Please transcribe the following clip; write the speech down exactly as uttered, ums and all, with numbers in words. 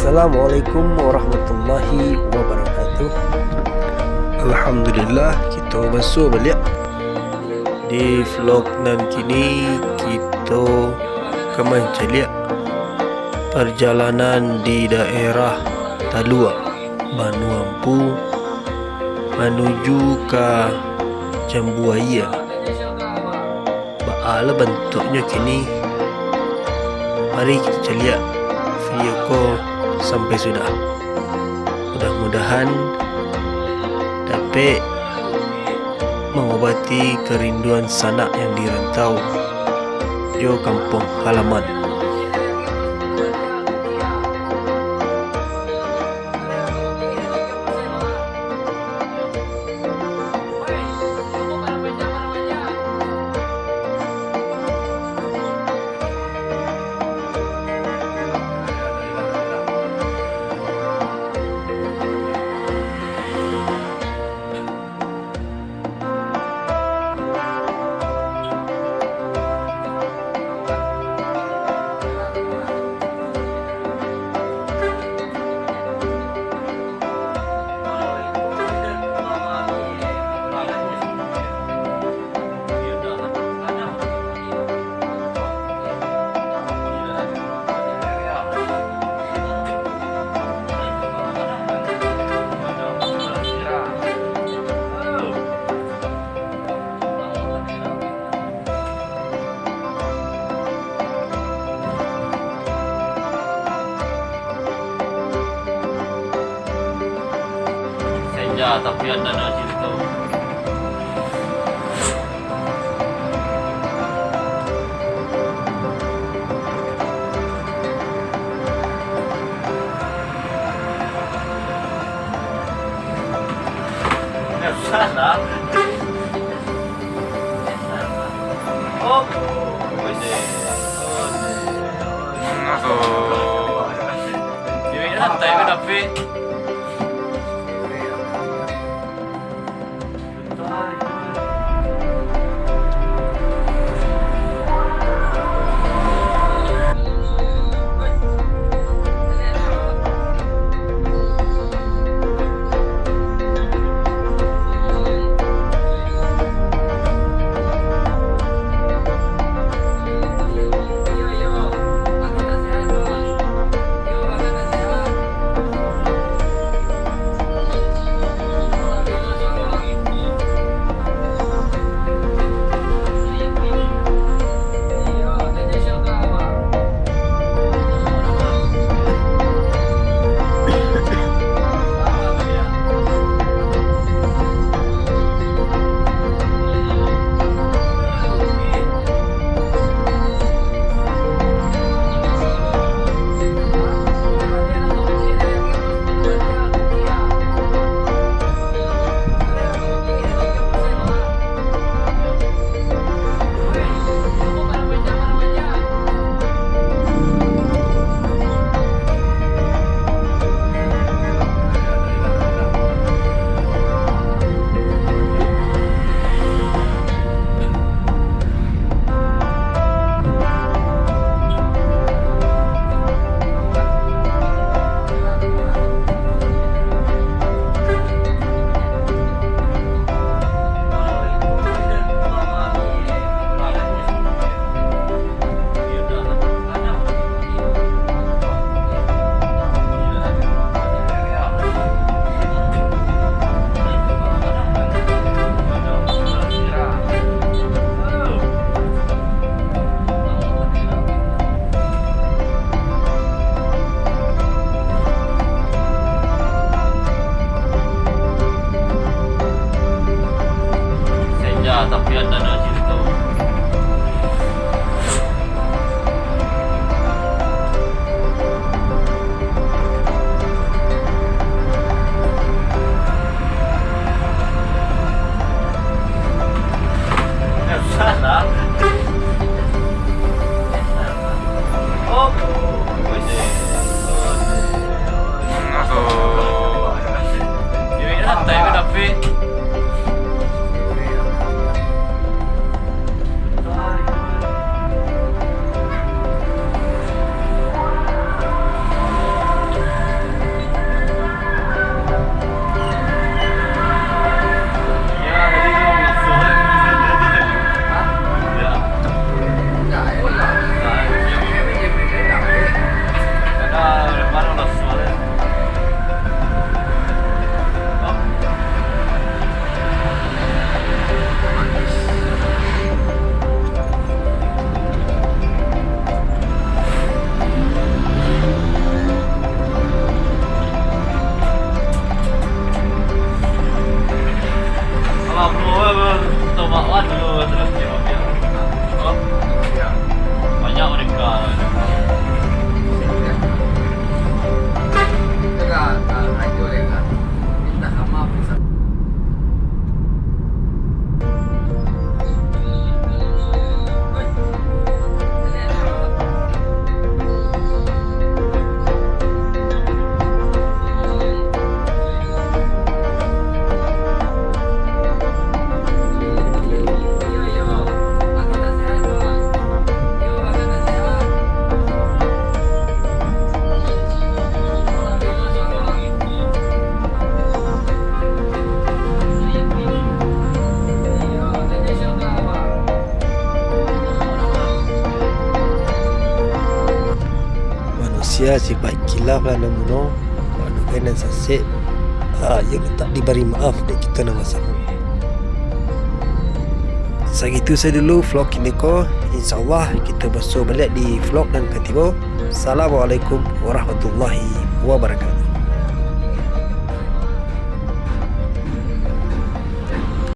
Assalamualaikum warahmatullahi wabarakatuh. Alhamdulillah, kito basuo baliak. Di vlog nan kini, kito ka mancaliak parjalanan di daerah Talua, Banua Ampu, manuju ka Jambu Aia. Baa lah bantuaknyo kini? Mari kito caliak video ko sampai sudah. Mudah-mudahan dapek mangobati karinduan sanak yang di rantau jo kampuang halaman. Senja tapi anda nak cerita. Salah. Senja tapi anda nak cerita. Ya, sipaik kilaf lah namuno, kalau ado nan sasek, ah, yo mintak dibari maaf dek kito nan basamo. Sagitu sajo dulu vlog kini ko. InsyaAllah, kito baso baliak di vlog nan katigo. Assalamualaikum warahmatullahi wabarakatuh.